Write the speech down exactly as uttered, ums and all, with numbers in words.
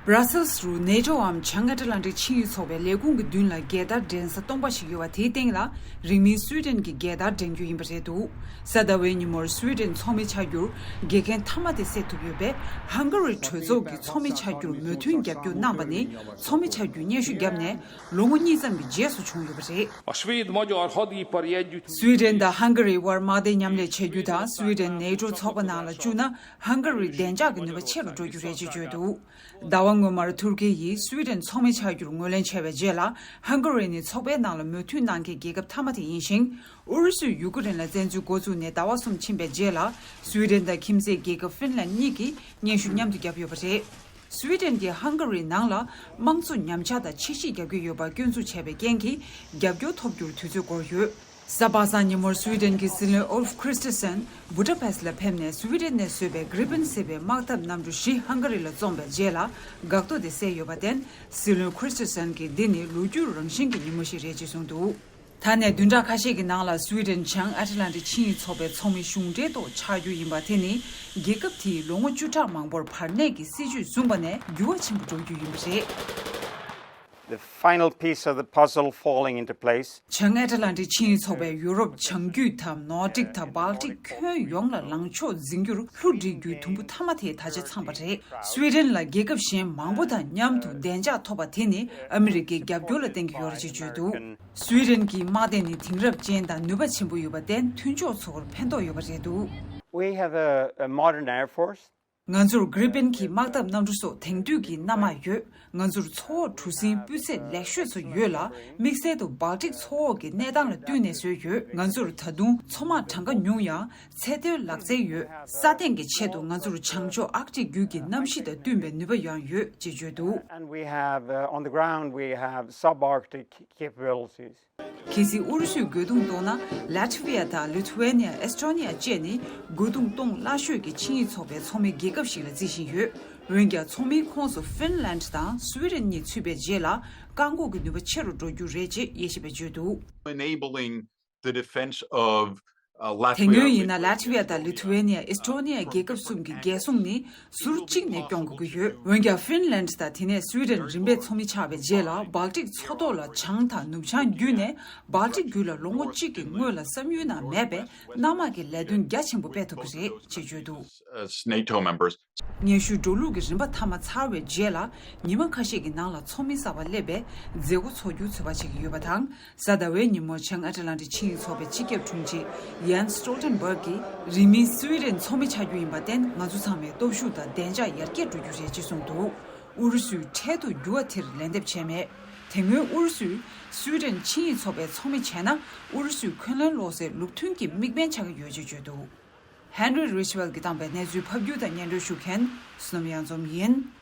Brussels་རུ་ནེ་ཊོའམ་བྱང་ཨེཊ་ལན་ཊིག་ཆིངས་ཡིག་ཚོགས་པའི་ལས་ཁུངས་ཀྱི་མདུན་ལ་རྒྱལ་དར་འགྲེང་ས་སྟོང་པ་ཞིག་ཡོད་པ་དེའི་སྟེང་ལ་རིང་མིན་སུའི་ཌེན་གྱི་རྒྱལ་དར་འགྲེང་རྒྱུ་ཡིན་པ་རེད་འདུག་གཟའ་ཟླ་བའི་ཉིན་མོར་སུའི་ཌེན་ཚོགས་མི་ཆགས་རྒྱུར་དགེ་རྒན་མཐའ་མ་དེ་བསད་ཐུབ་ཡོད་པས། ཧང་ག་རི་གྲོས་ཚོགས་ཀྱི་ཚོགས་མི་ཆགས་རྒྱུར་མོས་མཐུན་རྒྱབ་སྐྱོར་གནང་པ་ནི་ཚོགས་མི་ཆགས་རྒྱུའི་སྙན་ཞུ་བརྒྱབ་ནས་ལོ་ངོ་གཉིས་ཙམ་གྱི་རྗེས་སུ་བྱུང་ཡོད་པ་རེད། A svéd-magyar hadipari együtt- སུའི་ཌེན་དང་ཧང་ག་རིའི་དབར་དམག་སྡེ་མཉམ་ལས་བྱེད་རྒྱུ་དང་། སུའི་ཌེན་ནེ་ཊོ་ཚོགས་པ་ནང་ལ་བཅུག་ན་ཧང་ག་རིའི་བདེ་འཇགས་ཀྱི་ནུས་པ་ཆེ་རུ་འགྲོ་རྒྱུ་རེད་ཅེས་བརྗོད་འདུག་ཟླ་བ་སྔོན་མར་ཐུར་ཁེ་ཡིས་སུའི་ཌེན་ཚོགས་མི་ཆགས་རྒྱུར་ངོས་ལེན་བྱས་པའི་རྗེས་ལ། ཧང་ག་རི་ནི་ཚོགས་པའི་ནང་ལ་མོས་མཐུན་གནང་མཁན་རྒྱལ་ཁབ་མཐའ་མ་དེ་ཡིན་ཞིང་། ཨུ་རུ་སུས་ཡུ་ཀེ་རེན་ལ་བཙན་འཛུལ་འགོ་བཙུགས་ནས་ཟླ་བ་གསུམ་ཕྱིན་པའི་རྗེས་ལ། སུའི་ཌེན་དང་ཁྱིམ་མཚེས་རྒྱལ་ཁབ་ཧྥིན་ལན་གཉིས་ཀྱིས་སྙན་ཞུ་མཉམ་དུ་བརྒྱབ་ཡོད་པ་རེད། སུའི་ཌེན་གྱིས་ཧང་ག་རིའི་ནང་ལ་དམངས་གཙོ་ཉམས་ཆག་དང་ཕྱི་བཤིག་རྒྱག་གི་ཡོད་པར་སྐྱོན་འཛུགས་བྱས་པའི་རྐྱེན་གྱིས་རྒྱབ་སྐྱོར་ཐོབ་རྒྱུར་དུས་ཚོད་འགོར་ཡོད། གཟའ་པ་སངས་ཉིན་མོར་སུའི་ཌེན་གྱི་སྲིད་བློན་ཨོལ་ཁྲིས་ཏི་སན་བུ་ད་པེ་སི་ལ་ཕེབས་ནས། སུའི་ཌེན་ནས་བཟོས་པའི་གྷི་རི་པིན་ཟེར་བའི་དམག་འཐབ་གནམ་གྲུ་བཞི་ཧང་ག་རི་ལ་བཙོངས་པའི་རྗེས་ལ། འགག་ཐོག་དེ་བསད་ཡོད་པར་བརྟེན། སྲིད་བློན་ཁྲིས་ཏི་སན་གྱིས་འདི་ནི་ལོ་རྒྱུས་རང་བཞིན་གྱི་ཉིན་མོ་ཞིག་རེད་ཅེས་གསུངས་འདུག་ད་ནས་བདུན་ཕྲག་ཁ་ཤས་ཀྱི་ནང་ལ་སུའི་ཌེན་བྱང་ཨེཊ་ལན་ཊིག་ཆིངས་ཡིག་ཚོགས་པའི་ཚོགས་མི་གཞུང་འབྲེལ་ཐོག་ཆགས་རྒྱུ་ཡིན་པ་དེ་ནི། རྒྱལ་ཁབ་དེས་ལོ་ངོ་བཅུ་ཕྲག་མང་པོར་བར་གནས་ཀྱི་སྲིད་ཇུས་བཟུང་པ་ནས་འགྱུར་བ་ཆེན་པོ་འགྲོ་རྒྱུ་ཡིན་པ་རེད། The final piece of the puzzle falling into place. བྱང་ཨེཊ་ལན་ཊིག་ཆིངས་ཡིག་ཚོགས་པས་ཡུ་རོབ་བྱང་རྒྱུད་དམ་ནོར་ཌིག་དང་སྦལ་ཏིག་ཁྱོན་ཡོངས་ལ་ལངས་ཕྱོགས་འཛིན་རྒྱུར་ལྷུ་སྒྲིལ་རྒྱུའི་དུམ་བུ་མཐའ་མ་དེ་ད་ཆ་འཚམས་པ་རེད། སུའི་ཌེན་ལ་རྒྱལ་ཁབ་གཞན་མང་པོ་དང་མཉམ་དུ་བདེ་འཇགས་ཐོབ་པ་དེ་ནི་ཨ་མི་རི་ཀའི་རྒྱབ་སྐྱོར་ལ་བརྟེན་གྱི་ཡོད་རེད་ཅེས་བརྗོད་འདུག་སུའི་ཌེན་གྱི་དམག་སྡེ་ནི་དེང་རབས་ཅན་དང་ནུས་པ་ཆེན་པོ་ཡོད་པར་བརྟེན། མཐུན་ཕྱོགས་ཚོར་ཕན་ཐོགས་ཡོད་པ་རེད་འདུག We have a, a modern air force. ང་ཚོར་གྷི་རི་པིན་གྱི་དམག་འཐབ་གནམ་གྲུ་སོགས་དེང་དུས་ཀྱི་གནམ་དམག་ཡོད། ང་ཚོར་མཚོ་འོག་གྲུ་གཟིངས་སྤུས་ཚད་ལེགས་ཤོས་ཚོ་ཡོད་ལ། དམིགས་བསལ་དུ་སྦལ་ཏིག་མཚོ་འོག་གི་གནས་སྟངས་ལ་བསྟུན་ནས་བཟོས་ཡོད། ང་ཚོར་ད་དུང་མཚོ་དམག་གྲངས་ཀ་ཉུང་ཡང་ཚད་མཐོའི་ལག་རྩལ་ཡོད། ས་སྟེང་གི་ཆེད་དུ་ང་ཚོར་བྱང་ཕྱོགས་ཨར་ཀ་ཊིག་རྒྱུད་ཀྱི་གནམ་གཤིས་དང་བསྟུན་པའི་ནུས་པ་ཡང་ཡོད་ཅེས་བརྗོད་འདུག And we have, uh, on the ground, we have subarctic capabilities. གལ་སྲིད་ཨུ་རུ་སུས་རྒོལ་རྡུང་གཏོང་ན། ལ་ཐི་ཝི་ཡ་དང་ལི་ཐུ་ཝེ་ནི་ཡ། ཨེས་ཏྲོ་ནི་ཡ་བཅས་ནི་རྒོལ་རྡུང་གཏོང་སླ་ཤོས་ཀྱི་ཆིངས་ཡིག་ཚོགས་པའི་ཚོགས་མི་རྒྱལ་ཁབ་ཞིག་ལ་བརྩི་བཞིན་ཡོད། འོན་ཀྱང་། ཚོགས་མིའི་ཁོངས་སུ་ཧྥིན་ལན་དང་སུའི་ཌེན་གཉིས་ཚུད་པའི་རྗེས་ལ། བཀག་འགོག་གི་ནུས་པ་ཆེ་རུ་འགྲོ་རྒྱུ་རེད་ཅེས་དབྱེ་ཞིབ་པས་བརྗོད་འདུག Enabling the defense of, uh, Latvia, དེ་སྔོན་ཡིན་ན། ལ་ཐི་ཝི་ཡ་དང་ལི་ཐུ་ཝེ་ནི་ཡ། ཨེས་ཏྲོ་ནི་ཡ་རྒྱལ་ཁབ་གསུམ་གྱི་རྒྱལ་སྲུང་ནི་ཟུར་གཅིག་ནས་སྐྱོང་དགོས་ཀྱི་ཡོད། འོན་ཀྱང་། ཧྥིན་ལན་དང་དེ་ནས་སུའི་ཌེན་རིམ་པས་ཚོགས་མི་ཆགས་པའི་རྗེས་ལ། སྦལ་ཏིག་མཚོ་ཐོག་ལ་བྱང་དང་ནུབ་བྱང་བརྒྱུད་ནས་སྦལ་ཏིག་རྒྱུད་ལ་ལོ་ངོ་གཅིག་གི་སྔོན་ལ་བསམ་ཡུལ་ནང་མེད་པའི་གནམ་དམག་གི་ལས་དོན་རྒྱ་ཆེན་པོ་སྤེལ་ཐུབ་ཀྱི་རེད་ཅེས་བརྗོད་འདུག As NATO members. སྙན་ཞུའི་འགྲོ་ལུགས་ཀྱི་རིམ་པ་མཐའ་མ་ཚར་བའི་རྗེས་ལ། ཉི་མ་ཁ་ཤས་ཀྱི་ནང་ལ་ཚོགས་མི་གསར་པ་སླེབས་པའི་མཛད་སྒོ་འཚོགས་རྒྱུ་ཚོད་དཔག་བྱེད་ཀྱི་ཡོད་པ་དང་། གཟའ་ཟླ་བའི་ཉིན་མོ་བྱང་ཨེཊ་ལན་ཊིག་ཆིངས་ཡིག་ཚོགས་པའི་སྤྱི་ཁྱབ་དྲུང་ཆེ་ཡན་སི་སི་ཊོལ་ཊེན་སྦརག་གིས། རིང་མིན་སུའི་ཌེན་ཚོགས་མི་ཆགས་རྒྱུ་ཡིན་པར་བརྟེན། ང་ཚོ་ཚང་མའི་སྟོབས་ཤུགས་དང་བདེ་འཇགས་ཡར་རྒྱས་འགྲོ་རྒྱུ་རེད་ཅེས་གསུངས་འདུག་ཨུ་རུ་སུས་འཕྲལ་དུ་འགྱུར་བ་དེར་ལན་འདེབས་བྱས་མེད། དེ་སྔོན་ཨུ་རུ་སུས་སུའི་ཌེན་ཆིངས་ཡིག་ཚོགས་པའི་ཚོགས་མི་བྱས་ན། ཨུ་རུ་སུས་འཁོན་ལན་སློག་སའི་ལུགས་མཐུན་གྱི་དམིགས་འབེན་ཆགས་ཀྱི་ཡོད་ཅེས་བརྗོད་འདུག་ཧན་རི་རིཆ་ཝེལ་གྱིས་བཏང་པའི་གནས་ཚུལ་ཕབ་སྒྱུར་དང་སྙན་སྒྲོན་ཞུ་མཁན་བསོད་ནམས་གཡང་འཛོམས་ཡིན།